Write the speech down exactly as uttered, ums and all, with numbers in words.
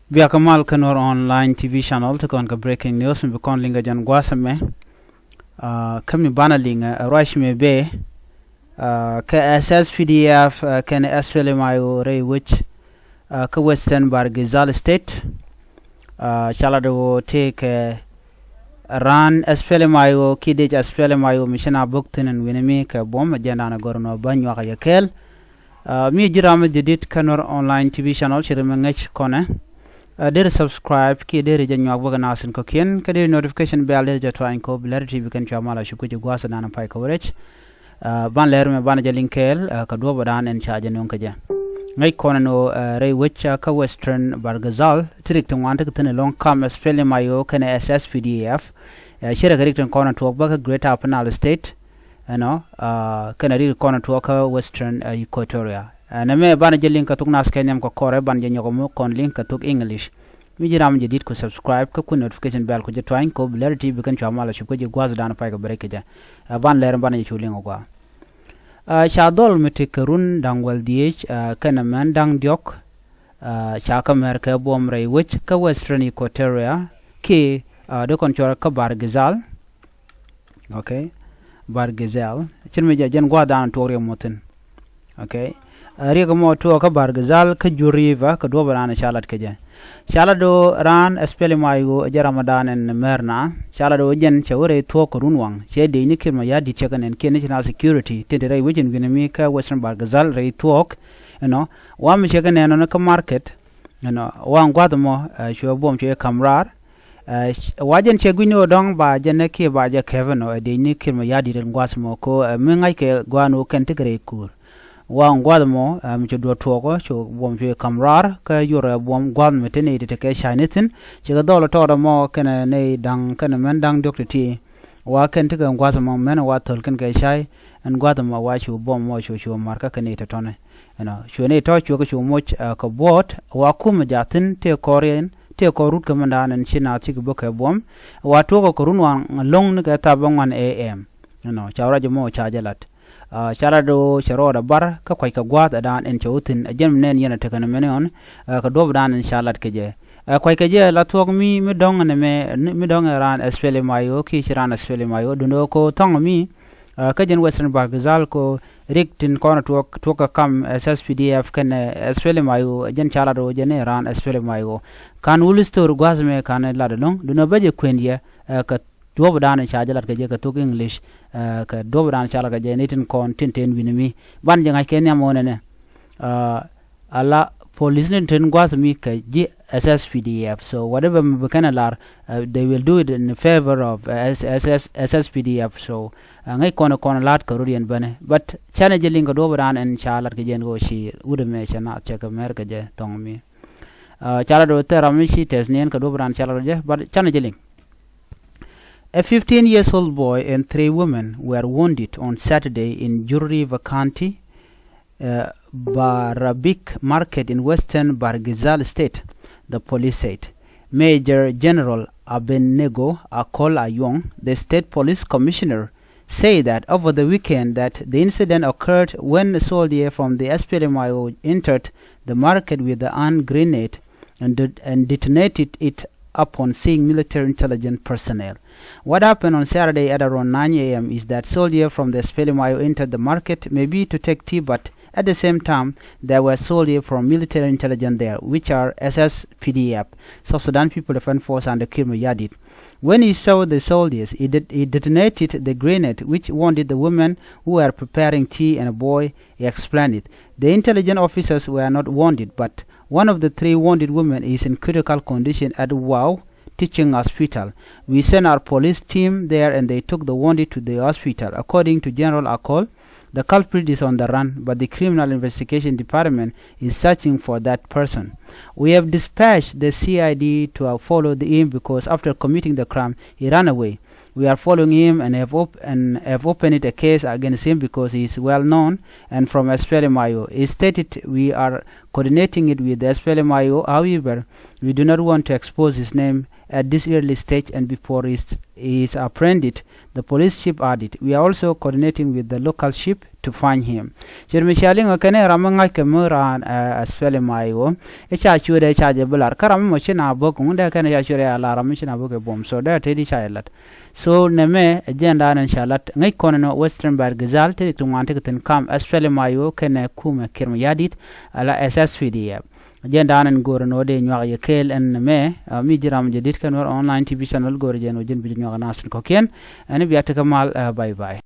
Biakä mal kä Nuɔr Online T V channel ti kɔn kɛ breaking news mi bi kɔn liŋ kɛ jɛn gua̱a̱th ɛmɛ. Kä mi banɛ liŋ ɛ ruac mi bee kɛ S S P D F kɛnɛ S P L M I O rɛy wec kä Western Bahr el Ghazal State. Ca lat ɣöö tëëkɛ raan S P L M I O kiɛ dec S P L M I O mi ci na bok thi̱n ɛn wi̱ni mi kɛ buɔ̱m ɛ jɛn da̱a̱n ɛ gɔ̱r ɛn ɣöö bä nyuak ɛ yɛ kɛɛl. Mi ji̱ ram mi jadid kä Nuɔr Online T V channel, ci ri mi ŋäc kɔnɛ. Deri subscribe kiɛ deri jɛ nyuak bäkɛ nath in kɔ̱kiɛn, kä deri notification bell deri jɛ tuany kɔ bi lɛr ti bi kɛn cua mal a cop kä ji̱ gua̱a̱th in da̱a̱n pay kɛ wä rɛc. Ban lɛr mɛ banɛ jɛ liŋ kɛɛl kɛ duɔ̱ɔ̱p ɛ da̱a̱n in ca jɛ nöŋ kɛ jɛ. Ŋäc kɔnɛ ni ɣöö rɛy wec kä Western Bahr el Ghazal ti rik ti ŋuan ti kɛ thi̱n ɛlɔ̱ŋ kam S P L M I O kɛnɛ S S P D F. Ci rɛ kɛ rik ti kɔn ɛ tuɔɔk bä kä Greater Upper Nile State. Ɛnɔ kɛnɛ rik kɔn tuɔɔk kä Western Equatoria. Nɛmɛ banɛ jɛ liŋ kɛ thok nath kɛ nhiam kɛ kɔrɛ, banɛ jɛ nyɔk muk kɔn liŋ kɛ thok English. Mi ji̱ ram jadid ku subscribe kä ku notification bell ku jɛ tuany kɔ bi lɛr ti bi kɛn cua mal a cop kä ji̱ gua̱a̱th da̱a̱n pay kɛ bɛ rɛc kɛ jɛ. Banɛ lɛr banɛ jɛ cu liŋ ɛ gua̱a̱. Ca dhɔl mi ti kɛ run da̱ŋ wäl dhieec kɛnɛ mɛn da̱ŋ diɔ̱k ca kä mɛr kɛ buɔ̱m rɛy wec kä Western Equatoria kiɛ di kɔn cuɔr kä Bahr el Ghazal. Okay. Bahr el Ghazal. Cin mi jɛ jɛn gua̱a̱th da̱a̱n tuɔɔk riɛk mɔ thi̱n. Okay. Riɛk mɔ tuɔɔk kä Bahr el Ghazal kä Jur River kɛ duɔ̱ɔ̱p ɛ da̱a̱n ca lat kɛ jɛ. Ca lat do̱ raan S P L M I O ɛ jɛ Ramadan ɛn mɛr na. Ca lat do̱ jɛn cɛ wä rɛy thuɔ̱ɔ̱k kɛ run waŋ. Cɛ dec ni Kiir Mayardit cɛ kɛ nɛn kiɛ national security tin te rɛy wec in wi̱ni mi kä Western Bahr el Ghazal rɛy thuɔ̱ɔ̱k. Ɛnɔ wa mi cɛ kɛ nɛn ɔnɔ kä market. Ɛnɔ wa gua̱a̱th mɔ cuɛ buɔ̱m cuɛ kam raar. Wa jɛn cɛ gui̱ny ni ɣöö dɔ̱ŋ ba jɛn nɛ kiɛ ba jɛ kɛp ɛnɔ ɛ dec ni Kiir Mayardit ɛn gua̱a̱th mɔ ko mi ŋa̱ckɛ gua̱a̱n ɣöö kɛn tekɛ rɛy kuur. Wa gua̱a̱th mɔ mi cɛ duɔ̱ɔ̱r tuɔɔk ɔ cu buɔ̱m cuɛ kam raar kä yuɔr ɛ buɔ̱m gua̱a̱th mi te nɛy ti tekɛ ca̱y ni thi̱n. Cikɛ dhɔl ɛ tɔɔt ɛmɔ kɛnɛ nɛy da̱ŋ kɛnɛ mɛn da̱ŋ diɔ̱k ti ti. Wa kɛn tekɛ gua̱a̱th mɔ mɛn wa thöl kɛn kɛ ca̱y. Ɛn gua̱a̱th mɔ wa cu buɔ̱m mɔ cu cu mar kä kɛ nɛy tɔ̱tɔ̱nɛ. Ɛnɔ cuɛ nɛy tɔ̱ cuɛ kɛ cu moc kɛ buɔ̱ɔ̱t wa kumɛ jaathin tëë kɔr yɛn tëë kɔr rut kɛ mɛn da̱a̱n ɛn ci naath cikɛ bä kɛ buɔ̱m. Wa tuɔɔk kɛ run waŋ lo̱ŋ ni kɛ thap bä ŋuan A M. Ɛnɔ ca ruac mɔ ca jɛ lat. Ca lat do̱ cɛ rɔɔdɛ bar kä kuackɛ gua̱a̱th ɛ da̱a̱n ɛn cɛ wä thi̱n ɛ jɛn mi nɛn yɛn ɛ tekɛ ni mɛn ɣɔn. Kɛ duɔ̱ɔ̱p da̱a̱n ɛn ca lat kɛ jɛ. Ɛ kuackɛ jɛ la thuɔ̱k mi mi dɔ̱ŋ ɛn ɛmɛ mi dɔ̱ŋ ɛ raan S P L M I O kiɛ ci raan S P L M I O duundɛ ɣöö ko thɔ̱ŋ mi. Kä jɛn Western Bahr el Ghazal ko rik tin kɔn tuɔk tuɔk kɛ kam S S P D F kɛnɛ S P L M I O jɛn ca lat ɣöö jɛn i̱ raan S P L M I O. Kan wul story gua̱a̱th mɛ kan lat ɛlɔ̱ŋ duundɛ bä jɛ kuën yɛ kɛ duɔ̱ɔ̱p da̱a̱n ca jɛ lat kɛ jɛ kɛ thok English. Kɛ duɔ̱ɔ̱p da̱a̱n ca lat kɛ jɛ ni tin kɔn tin ten wi̱ni mi ban jɛ ŋa̱c kɛ nhiam ɣöö nɛnɛ. Ala police ni tin gua̱a̱th mi kɛ ji̱ S S P D F. So whatever mi bi kɛn a lar, they will do it in favor of S S S S P D F. So ŋäc kɔn kɔn la̱t kɛ rot yɛn bänɛ. But canɛ jɛ liŋ kɛ duɔ̱ɔ̱p raan ɛn ca lat kɛ jɛ ɛn ɣöö ci wut ɛmɛ cɛ naath cɛ kɛ mɛr kɛ jɛ thɔŋ mi. Ca lat do̱ thɛr ram mi ci tɛth ni ɛn kɛ duɔ̱ɔ̱p raan ca lat kɛ jɛ. But canɛ jɛ liŋ. A fifteen years old boy and three women were wounded on Saturday in Jur River County, uh, Barabik Market in western Bahr el Ghazal State, the police said. Major General Abednego Akol Ayong, the state police commissioner, said that over the weekend that the incident occurred when a soldier from the S P L M I O entered the market with a hand grenade and, det- and detonated it upon seeing military intelligence personnel. What happened on Saturday at around nine a m is that soldiers from the S P L M I O entered the market, maybe to take tea, but at the same time, there were soldiers from military intelligence there, which are S S P D F, South Sudan People Defense Force, under Kiir Mayardit. When he saw the soldiers, he, det- he detonated the grenade, which wounded the women who were preparing tea and a boy, he explained it. The intelligence officers were not wounded, but one of the three wounded women is in critical condition at Wau Teaching Hospital. We sent our police team there and they took the wounded to the hospital. According to General Akol, the culprit is on the run, but the Criminal Investigation Department is searching for that person. We have dispatched the C I D to, uh, follow the, him because after committing the crime, he ran away. We are following him and have, op- and have opened a case against him because he is well known and from S P L M I O. He stated, we are coordinating it with the S P L M I O. However, we do not want to expose his name at this early stage and before he is apprehended, the police chief added. We are also coordinating with the local chief to find him. Cir mi cia liŋ ɔ kɛn ɛ ram mi ŋa̱c kɛ mi raan S P L M I O. I̱ ca cuudɛ i̱ ca jɛ bi lar kä ram mi mɔ ci na bo̱k ŋundɛ kɛn i̱ ca cuudɛ a lar ram mi ci na bo̱k ɛ buɔ̱m. So dee te di ca jɛ lat. So nɛmɛ ɛ jɛn daanɛ ca lat ŋäc kɔn ɛn Western Bahr el Ghazal te ti ŋuan ti kɛ thi̱n kam S P L M I O kɛnɛ kumɛ Kiir Mayardit ala S S P D F. Jɛn daanɛ go̱o̱r ɛn wä dee nyuak yɛ kɛɛl ɛn nɛmɛ. Mi ji̱ ram jɛ dit kɛn wä online T V channel go̱o̱r jɛn wä ji̱n bi jɛ nyuak nasin kɔ̱kiɛn. Ɛn bia tekɛ mal. Bye bye.